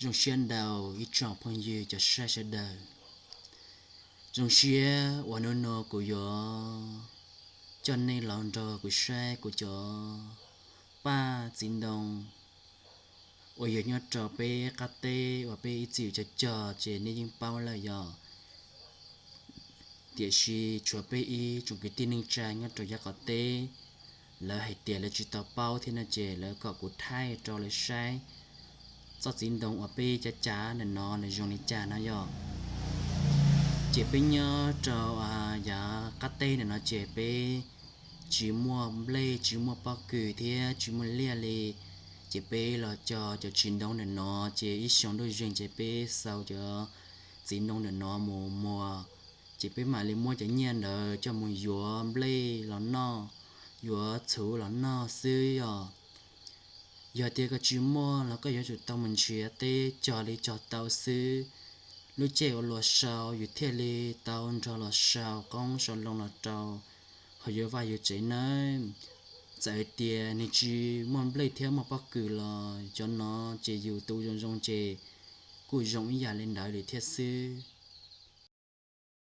Zoo siab ntau ib tsoom phooj ywg cov saib sawv daws. Zoo siab uas hnub no kuv yuav coj nej los nrog kuv saib kuv cov paj txiv ntoo uas yog nyob rau peb qab teb uas peb ib txwm cog cog ces nej yeej paub lawm yog tiam sis tshuav peb ib tsoom kwv tij neej tsa nyob rau yav qaum teb, lawv hais tias lawv tsis tau paub thiab no ces lawv kom kuv thaij rau lawv saib txoj txiv ntoo uas peb cav cav ntawm no nws zoo li cas no yog. Ces peb nyob rau yav qab teb ntawm no ces peb tsis muaj nplej tsis muaj pob kws thiab tsis muaj liaj li. Ces peb los cog cov txiv ntoo ntawm no, ces ib xyoo ntuj zeeg ces peb xaus cov txiv ntoo ntawm no mus muag, ces peb mam li muab cov nyiaj ntawd coj mus yuav nplej los noj, yuav txhuv los noj xwb yog. Yog tias koj tsis muaj los koj yuav tsum tau mus nrhiav teb cog li cog tau xwb. Lub caij uas luag sau yus thiaj li tau nrog luag sau qoob sau loo los rau hauv yus vaj yus tsev nawb. Txawm hais tias nws tsis muaj nplej thiab muaj pob kws los cov no ces yus tu zoo zoo ces kuj zoo ib yam li ntawd li thiab xwb.